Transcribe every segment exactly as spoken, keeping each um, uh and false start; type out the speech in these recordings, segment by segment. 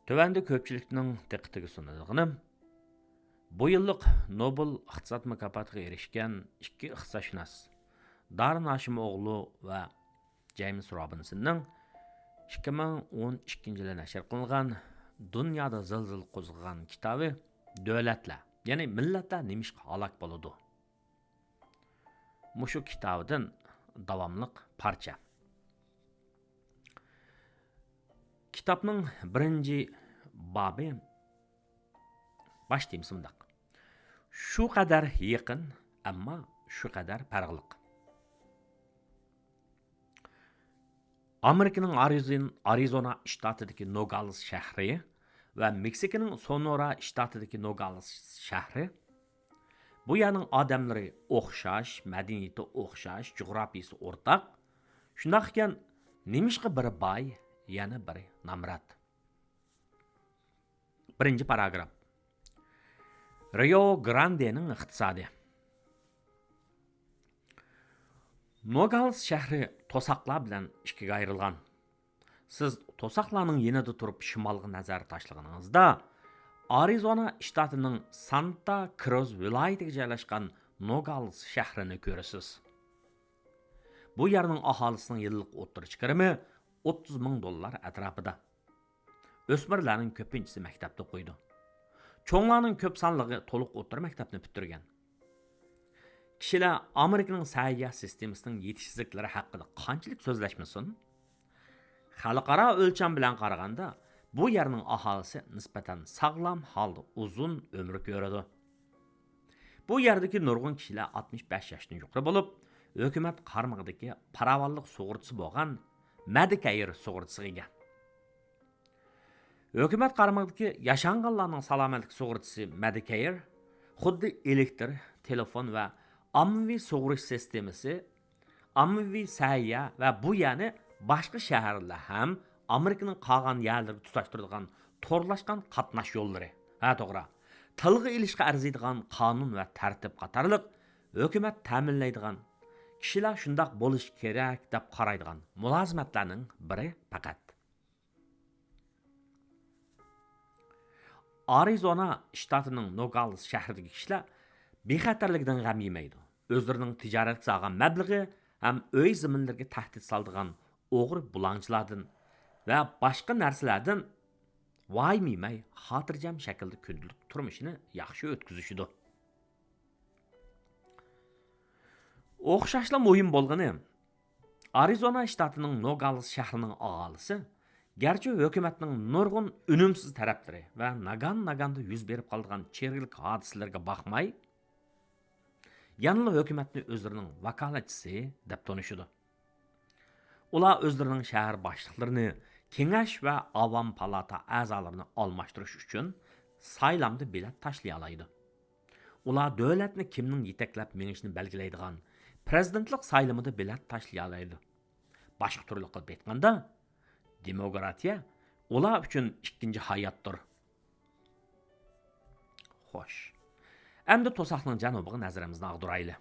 تۆۋەندە كۆپچىلىكنىڭ دىققىتىگە سۇنىدىغىنىم، بۇ يىللىق نوبېل ئىقتىساد مۇكاپاتىغا ئېرىشكەن ئىككى ئىقتىسادشۇناس، دارىن ھاشىموغلۇ ۋە جېيمس روبىنسوننىڭ ئىككى مىڭ ئون ئىككىنچى يىلى نەشر قىلىنغان دۇنيادا زىلزىلە قوزغىغان كىتابى دۆلەتلەر، يەنى مىللەتلەر نېمىشقا ھالاك بولىدۇ؟ مۇشۇ كىتابىدىن داۋاملىق پارچە. كىتابنىڭ بىرىنچى بابى، باش تېمىسى مۇنداق: شۇ قەدەر يېقىن، ئەمما شۇ قەدەر پەرقلىق. ئامېرىكىنىڭ ئارىزون-، ئارىزونا شتاتىدىكى نوگالس شەھىرى ۋە مېكسىكىنىڭ سونورا شتاتىدىكى نوگالس شەھىرى بۇ يەرنىڭ ئادەملىرى ئوخشاش، مەدەنىيىتى ئوخشاش، جۇغراپىيىسى ئورتاق. شۇنداق ئىكەن، نېمىشقا بىرى باي، يەنە بىرى نامرات؟ بىرىنچى پاراگراف. رىيو گراندېنىڭ ئىقتىسادى. نوگالس شەھىرى توساقلار بىلەن ئىككىگە ئايرىلغان. سىز توساقلارنىڭ يېنىدا تۇرۇپ شىمالغا نەزەر تاشلىغىنىڭىزدا، ئارىزونا شتاتىنىڭ سانتا كروز ۋىلايىتىگە جايلاشقان نوگالس شەھىرىنى كۆرىسىز. بۇ يەرنىڭ ئاھالىسىنىڭ يىللىق ئوتتۇرىچە كىرىمى ئوتتۇز مىڭ دوللار ئەتراپىدا. ئۆسمۈرلەرنىڭ كۆپىنچىسى مەكتەپتە ئوقۇيدۇ. چوڭلارنىڭ كۆپ سانلىقى تولۇق ئوتتۇرا مەكتەپنى پۈتتۈرگەن. كىشىلەر ئامېرىكىنىڭ سەھىيە سىستېمىسىنىڭ يېتىشسىزلىكلىرى ھەققىدە قانچىلىك سۆزلەشمىسۇن، خەلقئارا ئۆلچەم بىلەن قارىغاندا، بۇ يەرنىڭ ئاھالىسى نىسبەتەن ساغلام ھالدا ئۇزۇن ئۆمۈر كۆرىدۇ. بۇ يەردىكى نۇرغۇن كىشىلەر ئاتمىش بەش ياشتىن يۇقىرى بولۇپ، ھۆكۈمەت قارمىقىدىكى پاراۋانلىق سۇغۇرتىسى بولغان مەدىكەير سۇغۇرتىسىغا ئىگە. ھۆكۈمەت قارمىقىدىكى ياشانغانلارنىڭ سالامەتلىك سۇغۇرتىسى مەدىكەير خۇددى ئېلېكتىر، تېلېفون ۋە ئاممىۋى سۇغۇرۇش سىستېمىسى، ئاممىۋى سەھىيە ۋە بۇ يەرنى باشقا شەھەرلەر ھەم ئامېرىكىنىڭ قالغان يەرلىرىگە تۇتاشتۇرىدىغان تورلاشقان قاتناش يوللىرى، ھە، توغرا، تىلغا ئېلىشقا ئەرزىيدىغان قانۇن ۋە تەرتىپ قاتارلىق ھۆكۈمەت تەمىنلەيدىغان، كىشىلەر شۇنداق بولۇشى كېرەك دەپ قارايدىغان مۇلازىمەتلەرنىڭ بىرى پەقەت. ئارىزونا شتاتىنىڭ نوگالس شەھىرىدىكى كىشىلەر بىخەتەرلىكىدىن غەم يېمەيدۇ. ئۆزلىرىنىڭ تىجارەتكە سالغان مەبلىغى ھەم ئۆي زېمىنلىرىگە تەھدىت سالىدىغان ئوغرى بۇلاڭچىلاردىن ۋە باشقا نەرسىلەردىن ۋايىم يېمەي، خاتىرجەم شەكىلدە كۈندىلىك تۇرمۇشىنى ياخشى ئۆتكۈزۈشىدۇ. ئوخشاشلا مۇھىم بولغىنى، ئارىزونا شتاتىنىڭ نوگالس شەھىرىنىڭ ئاھالىسى گەرچە ھۆكۈمەتنىڭ نۇرغۇن ئۈنۈمسىز تەرەپلىرى ۋە ناگان-ناگاندا يۈز بېرىپ قالىدىغان چىرىكلىك ھادىسىلىرىگە باقماي، يەنىلا ھۆكۈمەتنى ئۆزلىرىنىڭ ۋاكالەتچىسى دەپ تونۇشىدۇ. ئۇلار ئۆزلىرىنىڭ شەھەر باشلىقلىرىنى، كېڭەش ۋە ئاۋام پالاتا ئەزالىرىنى ئالماشتۇرۇش ئۈچۈن سايلامدا بېلەت تاشلىيالايدۇ. ئۇلار دۆلەتنى كىمنىڭ يېتەكلەپ مېڭىشىنى بەلگىلەيدىغان پىرېزىدېنتلىق سايلىمىدا بېلەت تاشلىيالايدۇ. باشقا تۈرلۈك قىلىپ ئېيتقاندا، دېموكراتىيە ئۇلار ئۈچۈن ئىككىنچى ھاياتتۇر. خوش. ئەمدى توساقنىڭ جەنۇبىغا نەزىرىمىزنى ئاغدۇرايلى.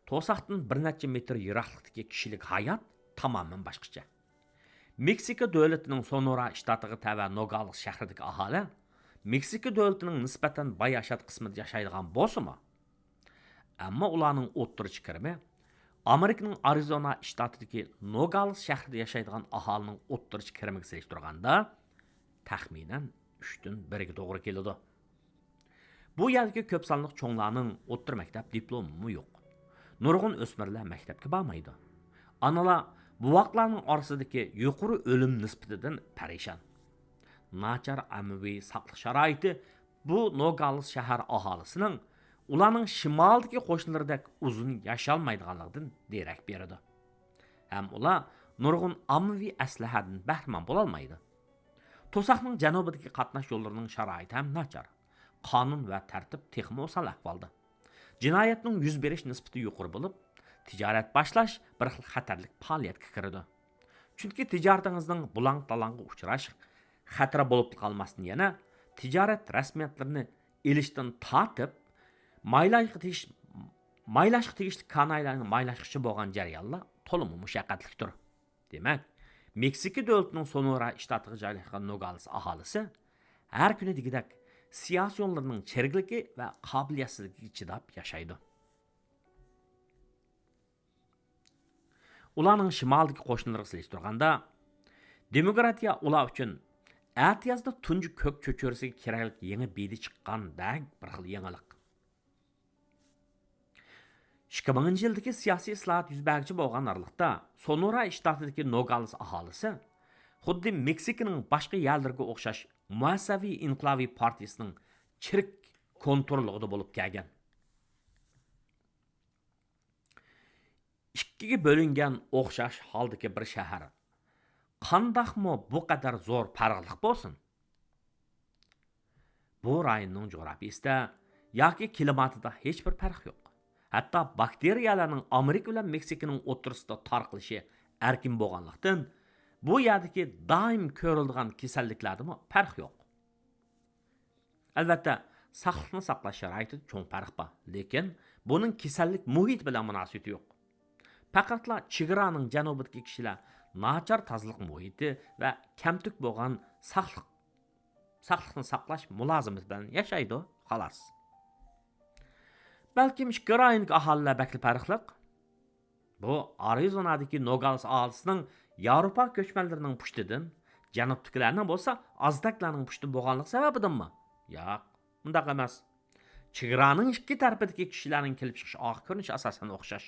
توساقتىن بىر نەچچە مېتىر يىراقلىقتىكى كىشىلىك ھايات تامامەن باشقىچە. مېكسىكا دۆلىتىنىڭ سونورا شتاتىغا تەۋە نوگالس شەھىرىدىكى ئاھالە مېكسىكا دۆلىتىنىڭ نىسبەتەن باياشات قىسمىدا ياشايدىغان بولسىمۇ، ئەمما ئۇلارنىڭ ئوتتۇرىچە كىرىمى ئامېرىكىنىڭ ئارىزونا شتاتىدىكى نوگالس شەھىرىدە ياشايدىغان ئاھالىنىڭ ئوتتۇرىچە كىرىمىگە سېلىشتۇرغاندا تەخمىنەن ئۈچتىن بىرىگە توغرا كېلىدۇ. بۇ يەردىكى كۆپ سانلىق چوڭلارنىڭ ئوتتۇرا مەكتەپ دىپلومىمۇ يوق. نۇرغۇن ئۆسمۈرلەر مەكتەپكە بارمايدۇ. ئانىلار بوۋاقلارنىڭ ئارىسىدىكى يۇقىرى ئۆلۈم نىسبىتىدىن پەرىشان. ناچار ئاممىۋى ساقلىق شارائىتى بۇ نوگالس شەھەر ئاھالىسىنىڭ ئۇلارنىڭ شىمالدىكى قوشنىلىرىدەك ئۇزۇن ياشالمايدىغانلىقىدىن دېرەك بېرىدۇ. ھەم ئۇلار نۇرغۇن ئاممىۋى ئەسلىھەدىن بەھرىمەن بولالمايدۇ. توساقنىڭ جەنۇبىدىكى قاتناش يوللىرىنىڭ شارائىتى ھەم ناچار. قانۇن ۋە تەرتىپ تېخىمۇ ئوسال ئەھۋالدا. جىنايەتنىڭ يۈز بېرىش نىسبىتى يۇقىرى بولۇپ، تىجارەت باشلاش بىر خىل خەتەرلىك پائالىيەتكە كىرىدۇ. چۈنكى تىجارىتىڭىزنىڭ بۇلاڭ-تالاڭغا ئۇچراش خەتىرى بولۇپلا قالماستىن يەنە تىجارەت رەسمىيەتلىرىنى ئېلىشتىن تارتىپ، مايلاشقا تېگىش-، مايلاشقا تېگىشلىك كانايلارنى مايلاشقىچە بولغان جەريانلار تولىمۇ مۇشەققەتلىكتۇر. دېمەك، مېكسىكا دۆلىتىنىڭ سونورا شتاتىغا جايلاشقان نوگالېس ئاھالىسى ھەر كۈنى دېگۈدەك سىياسىيونلىرىنىڭ چىرىكلىكى ۋە قابىلىيەتسىزلىكىگە چىداپ ياشايدۇ. ئۇلارنىڭ شىمالدىكى قوشنىلىرىغا سېلىشتۇرغاندا، دېموكراتىيە ئۇلار ئۈچۈن ئەتىيازدا تۇنجى كۆك چۆچۈرىسىگە كېرەكلىك يېڭى بېدە چىققاندەك بىر خىل يېڭىلىق. ئىككى مىڭىنچى يىلدىكى سىياسىي ئىسلاھات يۈز بەرگۈچە بولغان ئارىلىقتا، سونورا شتاتىدىكى نوگالېس ئاھالىسى خۇددى مېكسىكىنىڭ باشقا يەرلىرىگە ئوخشاش مۇئەسسەۋى ئىنقىلابىي پارتىيىسىنىڭ چىرىك كونتروللۇقىدا بولۇپ كەلگەن. ئىككىگە بۆلۈنگەن ئوخشاش ھالدىكى بىر شەھەر قانداقمۇ بۇ قەدەر زور پەرقلىق بولسۇن؟ بۇ رايوننىڭ جۇغراپىيىسىدە ياكى كىلىماتىدا ھېچبىر پەرق يوق. ھەتتا باكتېرىيەلەرنىڭ ئامېرىكا بىلەن مېكسىكىنىڭ ئوتتۇرىسىدا تارقىلىشى ئەركىن بولغانلىقتىن، بۇ يەردىكى دائىم كۆرۈلىدىغان كېسەللىكلەردىمۇ پەرق يوق. ئەلۋەتتە، ساقلىقنى ساقلاش شارائىتىدا چوڭ پەرق بار، لېكىن بۇنىڭ كېسەللىك مۇھىتى بىلەن مۇناسىۋىتى يوق. پەقەتلا چېگرانىڭ جەنۇبىدىكى كىشىلەر ناچار تازىلىق مۇھىتى ۋە كەمتۈك بولغان ساقلىق، ساقلىقنى ساقلاش مۇلازىمىتى بىلەن ياشايدۇ، خالاس. بەلكىم ئىككى رايوندىكى ئاھالىلەر بەكلا پەرقلىق؟ بۇ ئارىزونادىكى نوگالېس ئاھالىسىنىڭ ياۋروپا كۆچمەنلىرىنىڭ پۇشتىدىن، جەنۇبتىكىلەرنىڭ بولسا ئازتەكلەرنىڭ پۇشتىدىن بولغانلىقى سەۋەبىدىنمۇ؟ ياق، ئۇنداق ئەمەس. چېگرانىڭ ئىككى تەرىپىدىكى كىشىلەرنىڭ كېلىپ چىقىش ئارقا كۆرۈنۈشى ئاساسەن ئوخشاش.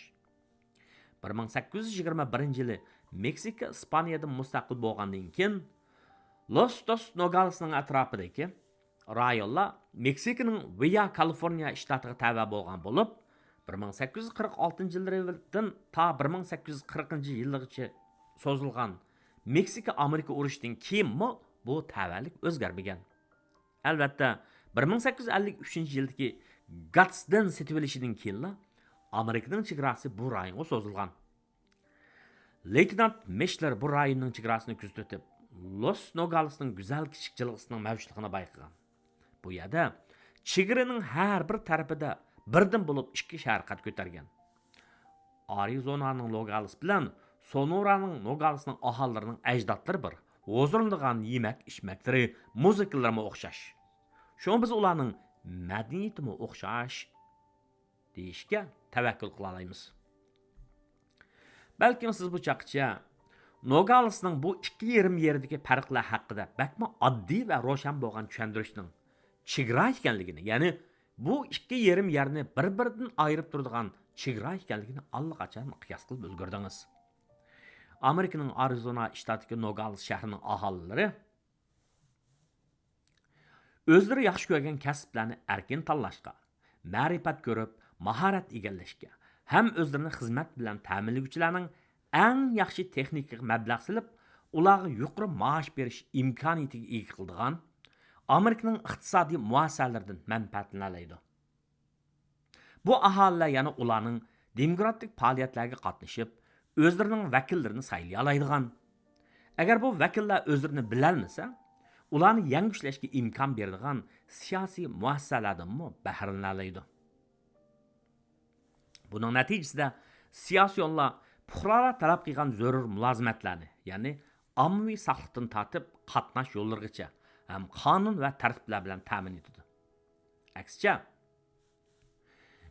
بىر مىڭ سەككىز يۈز يىگىرمە بىرىنچى يىلى مېكسىكا ئىسپانىيەدىن مۇستەقىل بولغاندىن كېيىن، لوس دوس نوگالېسنىڭ ئەتراپىدىكى رايونلار مېكسىكىنىڭ ۋىيا كالىفورنىيە شتاتىغا تەۋە بولغان بولۇپ، بىر مىڭ سەككىز يۈز قىرىق ئالتىنچى يىللىرىدىن تا بىر مىڭ سەككىز يۈز قىرىقىنچى يىللىغىچە سوزۇلغان مېكسىكا ئامېرىكا ئۇرۇشىدىن كېيىنمۇ بۇ تەۋەلىك ئۆزگەرمىگەن. ئەلۋەتتە، بىر مىڭ سەككىز يۈز ئەللىك ئۈچىنچى يىلدىكى گاتسدېن سېتىۋېلىشىدىن كېيىنلا ئامېرىكىنىڭ چېگراسى بۇ رايونغا سوزۇلغان. لېيتېنانت مېشلېر بۇ رايوننىڭ چېگراسىنى كۆزىتىپ ئۆتۈپ، لوس نوگالېسنىڭ گۈزەل كىچىك جىلغىسىنىڭ مەۋجۇتلۇقىنى بايقىغان. بۇ يەردە چېگرىنىڭ ھەر بىر تەرىپىدە بىردىن بولۇپ ئىككى شەھەر قەد كۆتەرگەن. ئارىزونانىڭ نوگالېس بىلەن سونورانىڭ نوگالېسنىڭ ئاھالىلىرىنىڭ ئەجدادلىرى بىر، ھۇزۇرلىنىدىغان يېمەك ئىچمەكلىرى، مۇزىكىلىرىمۇ ئوخشاش. شۇڭا بىز ئۇلارنىڭ مەدەنىيىتىمۇ ئوخشاش دېيىشكە تەۋەككۈل قىلالايمىز. بەلكىم سىز بۇ چاغقىچە نوگالېسنىڭ بۇ ئىككى يېرىم يېرىدىكى پەرقلەر ھەققىدە بەكمۇ ئاددىي ۋە روشەن بولغان چۈشەندۈرۈشنىڭ چېگرا ئىكەنلىكىنى، يەنى بۇ ئىككى يېرىم يەرنى بىر-بىرىدىن ئايرىپ تۇرىدىغان چېگرا ئىكەنلىكىنى ئاللىقاچان قىياس قىلىپ ئۈلگۈردىڭىز. ئامېرىكىنىڭ ئارىزونا شتاتىدىكى نوگالېس شەھىرىنىڭ ئاھالىلىرى ئۆزلىرى ياخشى كۆرگەن كەسىپلەرنى ئەركىن تاللاشقا، مەرىپەت كۆرۈپ، ماھارەت ئىگىلەشكە ھەم ئۆزلىرىنى خىزمەت بىلەن تەمىنلىگۈچىلەرنىڭ ئەڭ ياخشى تېخنىكىغا مەبلەغ سېلىپ، ئۇلارغا يۇقىرى مائاش بېرىش ئىمكانىيىتىگە ئىگە قىلىدىغان ئامېرىكىنىڭ ئىقتىسادىي مۇئەسسەلىرىدىن مەنپەئەتلىنەلەيدۇ. بۇ ئاھالىلەر يەنە ئۇلارنىڭ دېموكراتىك پائالىيەتلەرگە قاتنىشىپ، ئۆزلىرىنىڭ ۋەكىللىرىنى سايلىيالايدىغان، ئەگەر بۇ ۋەكىللەر ئۆزلىرىنى بىلەلمىسە، ئۇلارنى يەڭگۈشلەشكە ئىمكان بېرىدىغان سىياسىي مۇئەسسەلەردىنمۇ بەھرىلىنەلەيدۇ. بۇنىڭ نەتىجىسىدە سىياسىيونلار پۇقرالار تەلەپ قىلغان زۆرۈر مۇلازىمەتلەرنى، يەنى ئاممىۋى ساقلىقتىن تارتىپ قاتناش يوللىرىغىچە ھەم قانۇن ۋە تەرتىپلەر بىلەن تەمىن ئېتىدۇ. ئەكسىچە،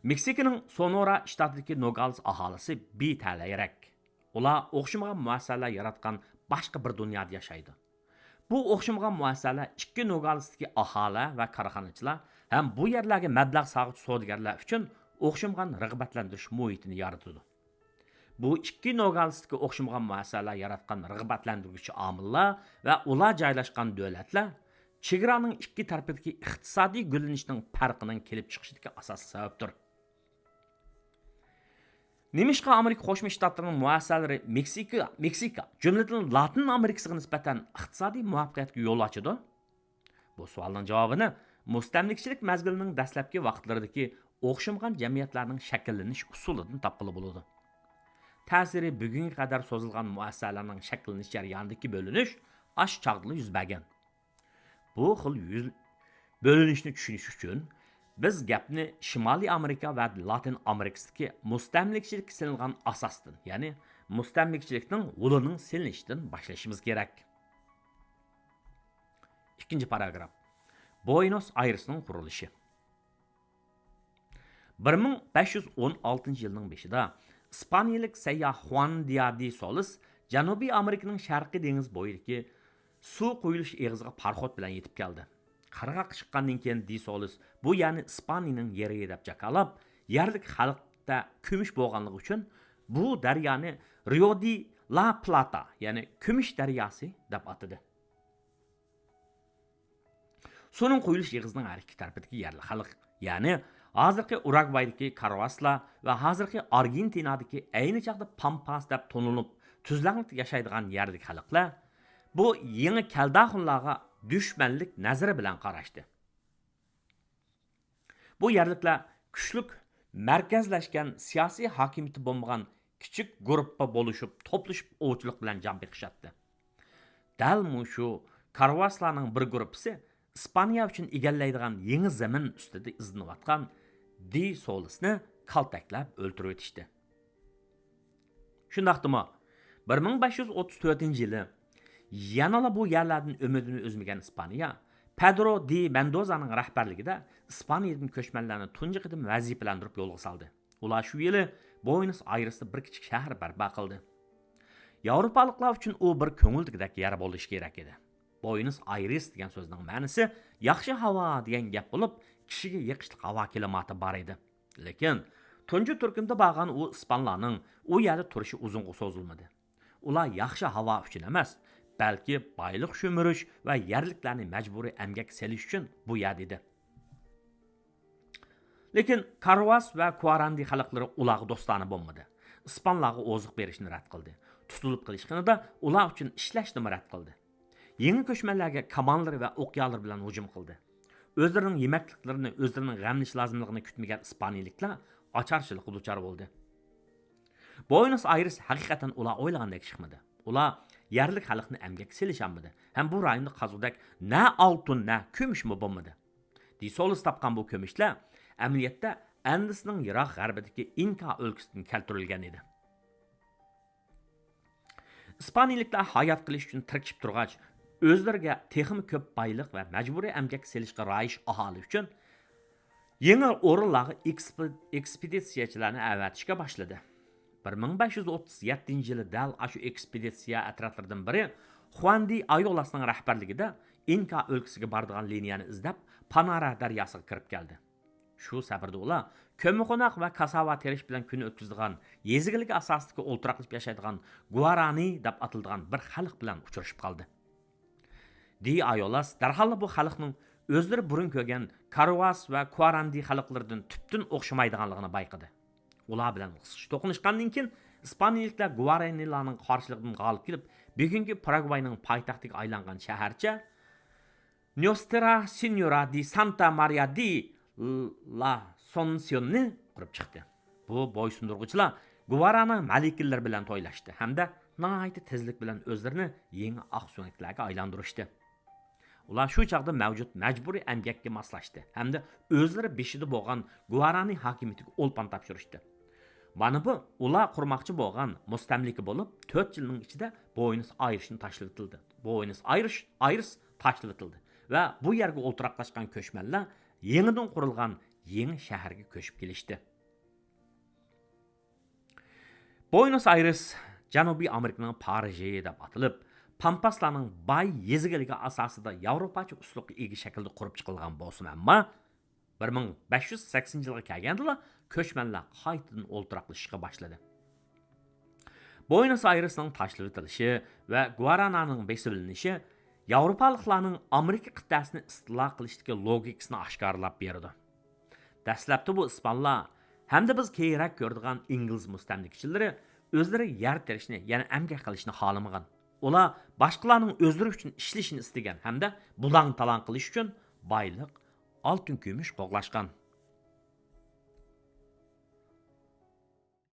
مېكسىكىنىڭ سونورا شتاتىدىكى نوگالېس ئاھالىسى بىتەلەيرەك. ئۇلار ئوخشىمىغان مۇئەسسەلەر ياراتقان باشقا بىر دۇنيادا ياشايدۇ. بۇ ئوخشىمىغان مۇئەسسەلەر ئىككى نوگالېستىكى ئاھالە ۋە كارخانىچىلار ھەم بۇ يەرلەرگە مەبلەغ سالغۇچى سودىگەرلەر ئۈچۈن ئوخشىمىغان رىغبەتلەندۈرۈش مۇھىتىنى يارىتىدۇ. بۇ ئىككى نوگالېستىكى ئوخشىمىغان مۇئەسسەلەر ياراتقان رىغبەتلەندۈرگۈچى ئامىللار ۋە ئۇلار جايلاشقان دۆلەتلەر چېگرانىڭ ئىككى تەرىپىدىكى ئىقتىسادىي گۈللىنىشنىڭ پەرقىنىڭ كېلىپ چىقىشىدىكى ئاساسلىق سەۋەبتۇر. نېمىشقا ئامېرىكا قوشما شتاتلىرىنىڭ مۇئەسسەلىرى مېكسىكا، مېكسىكا، جۈملىدىن لاتىن ئامېرىكىسىغا نىسبەتەن ئىقتىسادىي مۇۋەپپەقىيەتكە يول ئاچىدۇ؟ بۇ سوئالنىڭ جاۋابىنى مۇستەملىكىچىلىك مەزگىلىنىڭ دەسلەپكى ۋاقىتلىرىدىكى ئوخشىمىغان جەمئىيەتلەرنىڭ شەكىللىنىش ئۇسۇلىدىن تاپقىلى بولىدۇ. تەسىرى بۈگۈنگە قەدەر سوزۇلغان مۇئەسسەلەرنىڭ شەكىللىنىش جەريانىدىكى بۆلۈنۈش ئاشۇ چاغدىلا يۈز بەرگەن. بۇ خىل يۈز، بۆلۈنۈشنى چۈشىنىش ئۈچۈن، بىز گەپنى شىمالىي ئامېرىكا ۋە لاتىن ئامېرىكىسىدىكى مۇستەملىكىچىلىككە سېلىنغان ئاساستىن، يەنى مۇستەملىكىچىلىكنىڭ ھولىنىڭ سېلىنىشىدىن باشلىشىمىز كېرەك. ئىككىنچى پاراگراف. بوينوس ئايرېسنىڭ قۇرۇلۇشى. بىر مىڭ بەش يۈز ئون ئالتىنچى يىلنىڭ بېشىدا ئىسپانىيىلىك سەيياھ خۇان دىيادى سولىس جەنۇبىي ئامېرىكىنىڭ شەرقىي دېڭىز بويىدىقى سۇ قۇيۇلۇش ئېغىزىغا پاراخوت بىلەن يېتىپ كەلدى. قىرغاققا چىققاندىن كېيىن دى سولىس بۇ يەرنى ئىسپانىيىنىڭ يېرى دەپ جاكارلاپ، يەرلىك خەلقتە كۈمۈش بولغانلىقى ئۈچۈن بۇ دەريانى رىيو دى لا پلاتا، يەنى كۈمۈش دەرياسى دەپ ئاتىدى. سۇنىڭ قۇيۇلۇش ئېغىزىنىڭ ھەر ئىككى تەرىپىدىكى يەرلىك خەلق، يەنى ھازىرقى ئۇراگۋايدىكى كارۋاسلار ۋە ھازىرقى ئارگېنتىنادىكى، ئەينى چاغدا پامپاس دەپ تونۇلۇپ، تۈزلەڭلىكتە ياشايدىغان يەرلىك خەلقلەر بۇ يېڭى كەلداخۇنلارغا دۈشمەنلىك نەزىرى بىلەن قاراشتى. بۇ يەرلىكلەر كۈچلۈك، مەركەزلەشكەن سىياسىي ھاكىمىيىتى بولمىغان كىچىك گۇرۇپپا بولۇشۇپ، توپلىشىپ ئوۋچىلىق بىلەن جان بېقىشاتتى. دەل مۇشۇ كارۋاسلارنىڭ بىر گۇرۇپپىسى ئىسپانىيە ئۈچۈن ئىگىلەيدىغان يېڭى زېمىن ئۈستىدە ئىزدىنىۋاتقان دى سولىسنى كالتەكلەپ ئۆلتۈرۈۋېتىشتى. شۇنداقتىمۇ، بىر مىڭ بەش يۈز ئوتتۇز تۆتىنچى يىلى يەنىلا بۇ يەرلەردىن ئۈمىدىنى ئۈزمىگەن ئىسپانىيە پېدرو دى مەندوزانىڭ رەھبەرلىكىدە ئىسپانىيەدىن كۆچمەنلەرنى تۇنجى قېتىم ۋەزىپىلەندۈرۈپ يولغا سالدى. ئۇلار شۇ يىلى بوينس ئايرېستا بىر كىچىك شەھەر بەرپا قىلدى. ياۋروپالىقلار ئۈچۈن ئۇ بىر كۆڭۈل تېگىدەك يەر بولۇشى كېرەك ئىدى. بوينس ئايرېس دېگەن سۆزنىڭ مەنىسى ياخشى ھاۋا دېگەن گەپ بولۇپ، كىشىگە يېقىشلىق ھاۋا كىلىماتى بار ئىدى. لېكىن تۇنجى تۈركۈمدە بارغان ئۇ ئىسپانلارنىڭ ئۇ يەردە تۇرۇشى ئۇزۇنغا سوزۇلمىدى. ئۇلار ياخشى ھاۋا ئۈچۈن ئەمەس، بەلكى بايلىق شۈمۈرۈش ۋە يەرلىكلەرنى مەجبۇرىي ئەمگەككە سېلىش ئۈچۈن بۇ يەردە ئىدى. لېكىن كارۋاس ۋە كۇاراندى خەلقلىرى ئۇلارغا دوستانە بولمىدى. ئىسپانلارغا ئوزۇق بېرىشنى رەت قىلدى. تۇتۇلۇپ قېلىشقىنىدا ئۇلار ئۈچۈن ئىشلەشنىمۇ رەت قىلدى. يېڭى كۆچمەنلەرگە كامانلىرى ۋە ئوقيالىرى بىلەن ھۇجۇم قىلدى. ئۆزلىرىنىڭ يېمەكلىكلىرىنى، ئۆزلىرىنىڭ غەملىنىش لازىملىقىنى كۈتمىگەن ئىسپانىيىلىكلەر ئاچارچىلىققا دۇچار بولدى. بوينس ئايرېس ھەقىقەتەن ئۇلار ئويلىغاندەك چىقمىدى. ئۇلار يەرلىك خەلقنى ئەمگەككە سېلىشالمىدى ھەم بۇ رايوندا قازغۇدەك نە ئالتۇن، نە كۈمۈشمۇ بولمىدى. دى سولىس تاپقان بۇ كۈمۈشلەر ئەمەلىيەتتە ئەندىزنىڭ يىراق غەربىدىكى ئىنكا ئۆلكىسىدىن كەلتۈرۈلگەن ئىدى. ئىسپانىيىلىكلەر ھايات قېلىش ئۈچۈن تىركىشىپ تۇرغاچ، ئۆزلىرىگە تېخىمۇ كۆپ بايلىق ۋە مەجبۇرىي ئەمگەككە سېلىشقا رايىش ئاھالە ئۈچۈن يېڭى ئورۇنلارغا ئېكسپې-، ئېكسپېدىتسىيەچىلەرنى ئەۋەتىشكە باشلىدى. بىر مىڭ بەش يۈز ئوتتۇز يەتتىنچى يىلى دەل ئاشۇ ئېكسپېدىتسىيە ئەترەتلىرىدىن بىرى خۇان دى ئايولاسنىڭ رەھبەرلىكىدە ئىنكا ئۆلكىسىگە بارىدىغان لىنىيەنى ئىزدەپ، پانارا دەرياسىغا كىرىپ كەلدى. شۇ سەپەردە ئۇلار كۆممىقوناق ۋە كاساۋا تېرىش بىلەن كۈن ئۆتكۈزىدىغان يېزا ئىگىلىكى ئاساسىدىكى ئولتۇراقلىشىپ ياشايدىغان گۇارانى دەپ ئاتىلىدىغان بىر خەلق بىلەن ئۇچرىشىپ قالدى. دى ئايولاس دەرھاللا بۇ خەلقنىڭ ئۆزلىرى بۇرۇن كۆرگەن كارۋاس ۋە كۇاراندى خەلقلىرىدىن تۈپتىن ئوخشىمايدىغانلىقىنى بايقىدى. ئۇلار بىلەن قىسقىچە توقۇنۇشقاندىن كېيىن، ئىسپانىيىلىكلەر گۇارانىلارنىڭ قارشىلىقىدىن غالىب كېلىپ، بۈگۈنكى پاراگۋاينىڭ پايتەختىگە ئايلانغان شەھەرچە نيوسترا سېنيورا دى سانتا مارىيا دى لاسونسيوننى قۇرۇپ چىقتى. بۇ بويسۇندۇرغۇچىلار گۇۋارانا مەلىكىلىرى بىلەن تويلاشتى ھەمدە ناھايىتى تېزلىك بىلەن ئۆزلىرىنى يېڭى ئاقسۆڭەكلەرگە ئايلاندۇرۇشتى. ئۇلار شۇ چاغدا مەۋجۇت مەجبۇرىي ئەمگەككە ماسلاشتى ھەمدە ئۆزلىرى بېشىدا بولغان گۇۋارانى ھاكىمىيىتىگە ئولپان تاپشۇرۇشتى. مانا بۇ ئۇلار قۇرماقچى بولغان مۇستەملىكە بولۇپ، تۆت يىلنىڭ ئىچىدە بوينس ئايرېسنى تاشلىۋېتىلدى. بوينس ئايرېس، ئايرېس تاشلىۋېتىلدى ۋە بۇ يەرگە ئولتۇراقلاشقان كۆچمەنلەر يېڭىدىن قۇرۇلغان يېڭى شەھەرگە كۆچۈپ كېلىشتى. بوينس ئايرېس جەنۇبىي ئامېرىكىنىڭ پارىژى دەپ ئاتىلىپ، پامپاسلارنىڭ باي يېزا ئىگىلىكى ئاساسىدا ياۋروپاچە ئۇسلۇبقا ئىگە شەكىلدە قۇرۇپ چىقىلغان بولسىمۇ، ئەمما بىر مىڭ بەش يۈز سەكسىنىنچى يىلغا كەلگەندىلا كۆچمەنلەر قايتىدىن ئولتۇراقلىشىشقا باشلىدى. بوينس ئايرېسنىڭ تاشلىۋېتىلىشى ۋە گۇارانانىڭ بېسىۋېلىنىشى ياۋروپالىقلارنىڭ ئامېرىكا قىتئەسىنى ئىستىلا قىلىشتىكى لوگىكىسىنى ئاشكارىلاپ بېرىدۇ. دەسلەپتە بۇ ئىسپانلار ھەمدە بىز كېيىنرەك كۆرىدىغان ئىنگلىز مۇستەملىكىچىلىرى ئۆزلىرى يەر تېرىشنى، يەنى ئەمگەك قىلىشنى خالىمىغان. ئۇلار باشقىلارنىڭ ئۆزلىرى ئۈچۈن ئىشلىشىنى ئىستىگەن ھەمدە بۇلاڭ-تالاڭ قىلىش ئۈچۈن بايلىق، ئالتۇن-كۈمۈش قوغلاشقان.